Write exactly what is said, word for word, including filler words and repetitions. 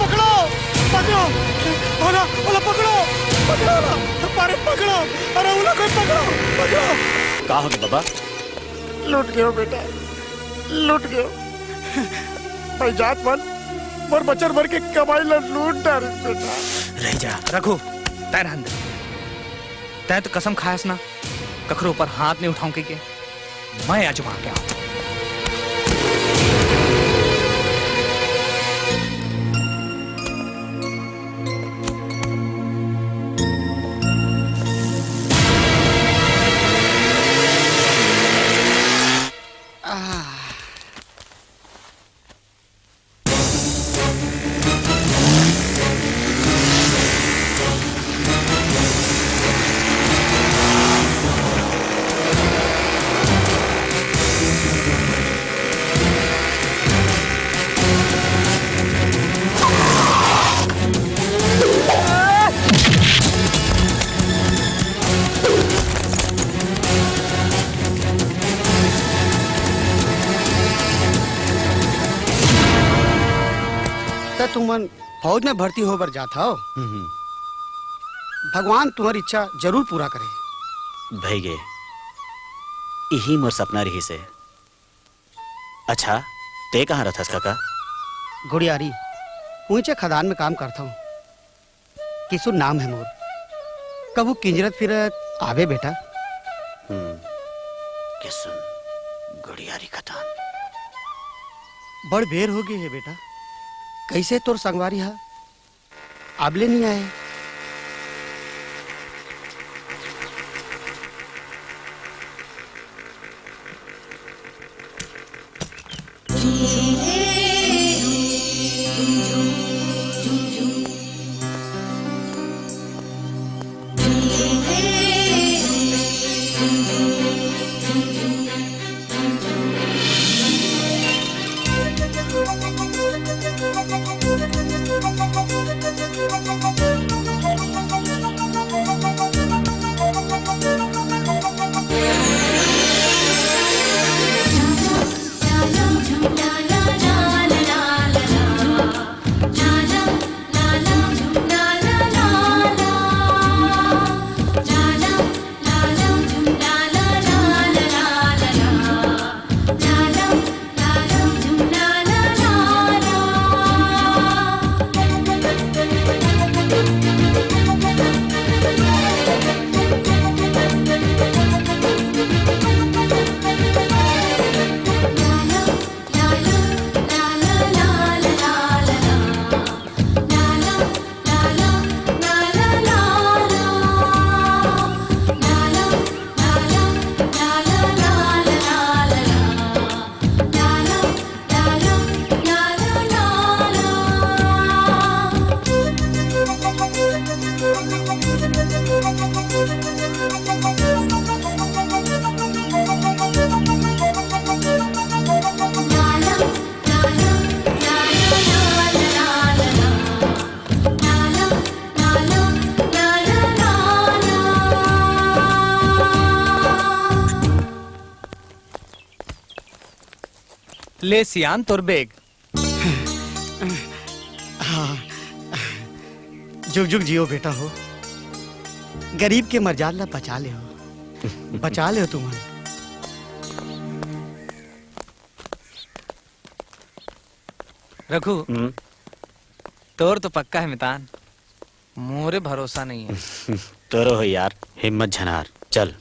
पकड़ो, पकड़ो, ओला, ओला पकड़ो, पकड़ो ओला, अरे पकड़ो, अरे ओला कोई पकड़ो, पकड़ो। का होगे बाबा? लूट गयो बेटा, लूट गयो। मैं जात मन मोर बचर भर के कमाई ला लूट डारिस बेटा। रह जा रघु, तैं रहन दे। तैं तो कसम खायस ना, कखरो ऊपर हाथ नहीं उठाऊं कहिके। मैं आजमा के आऊं। त तुमन फौज में भर्ती हो बर जात हव। हम्म। भगवान तुम्हारी इच्छा जरूर पूरा करे। भई गे, इही मोर सपना रहिस हे। अच्छा, तैं कहाँ रथस काका? गुड़ियारी, ऊंचे खदान में काम करथंव। किसुन नाम हे मोर। कभू किंजरत फिरत आबे बेटा। हम्म, किसुन, गुड़ियारी खदान। बड़ बेर होगे हे बेटा। कइसे तोर संगवारी हा? आबले नहीं आए। ले सियान तोर बेग। हाँ। जुग जुग जियो बेटा हो, गरीब के मरजाद ला बचा ले हो, बचा ले हो तुमन। रघु, हम्म। तोर तो पक्का हे मितान, मोरे भरोसा नहीं हे। तोरो हो यार, हिम्मत झन हार। चल,